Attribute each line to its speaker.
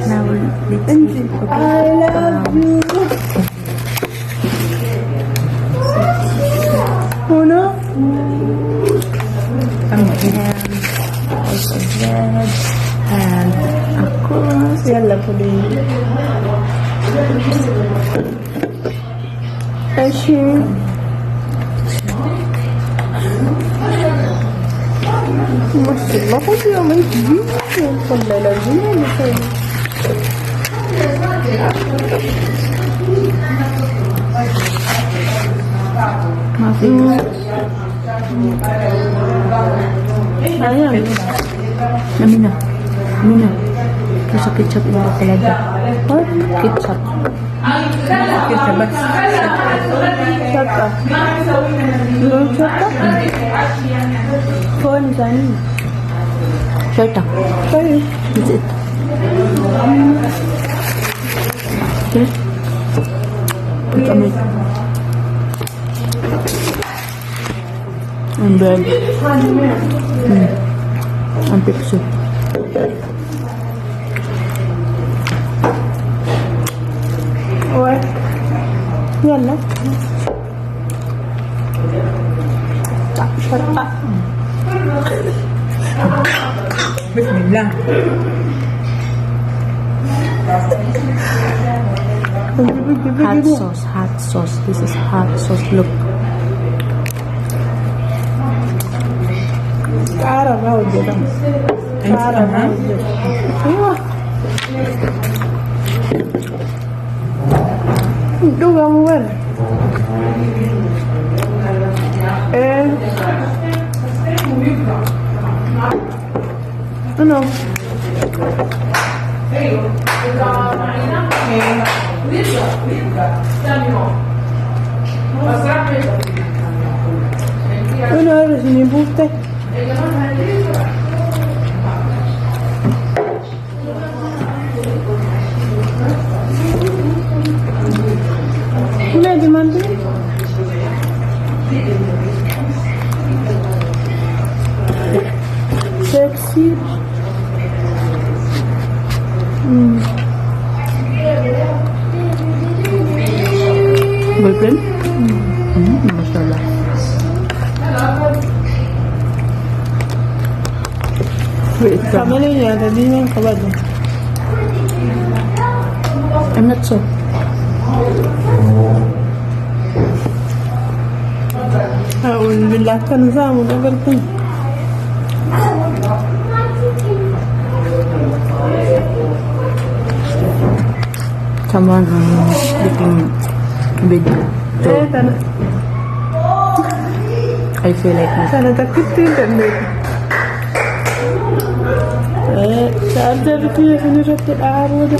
Speaker 1: Now let's eat. Okay.
Speaker 2: I love you. Uno.
Speaker 1: And also bread and ako.
Speaker 2: يلا puding. ايش هي؟ ما شاء الله خذ يوم ولا لازم.
Speaker 1: ما في.
Speaker 2: Ayan.
Speaker 1: Lami na. Lami na. Nasa ketchup yung talaga.
Speaker 2: What?
Speaker 1: Ketchup.
Speaker 3: كده بس.
Speaker 2: شطة. شطة؟ فون ثاني.
Speaker 1: شرطة.
Speaker 2: طيب.
Speaker 1: That's it. Okay. Put on it. And bread. And Pepsi.
Speaker 2: يلا شطة.
Speaker 3: بسم الله.
Speaker 1: Hot sauce, hot sauce. This is hot sauce. Look.
Speaker 2: عرب هوجة. عرب هوجة، ايوه. Dhugamu bara. Eh. Ano? Ano isinii buufte? Ne demandé? Sexy.
Speaker 1: Girlfriend? Mashallah. Wait, it's from.
Speaker 2: Qamalee nyaata diimaan qabadu.
Speaker 1: I'm not so.
Speaker 2: أعوذ بالله kan saamu dabartan.
Speaker 1: Someone taking video. So,
Speaker 2: Ee tana
Speaker 1: I feel like not.
Speaker 2: Tana takkitti hin dandeetu. Ee chaarjarri kiyya isin irratti dha'aa booda.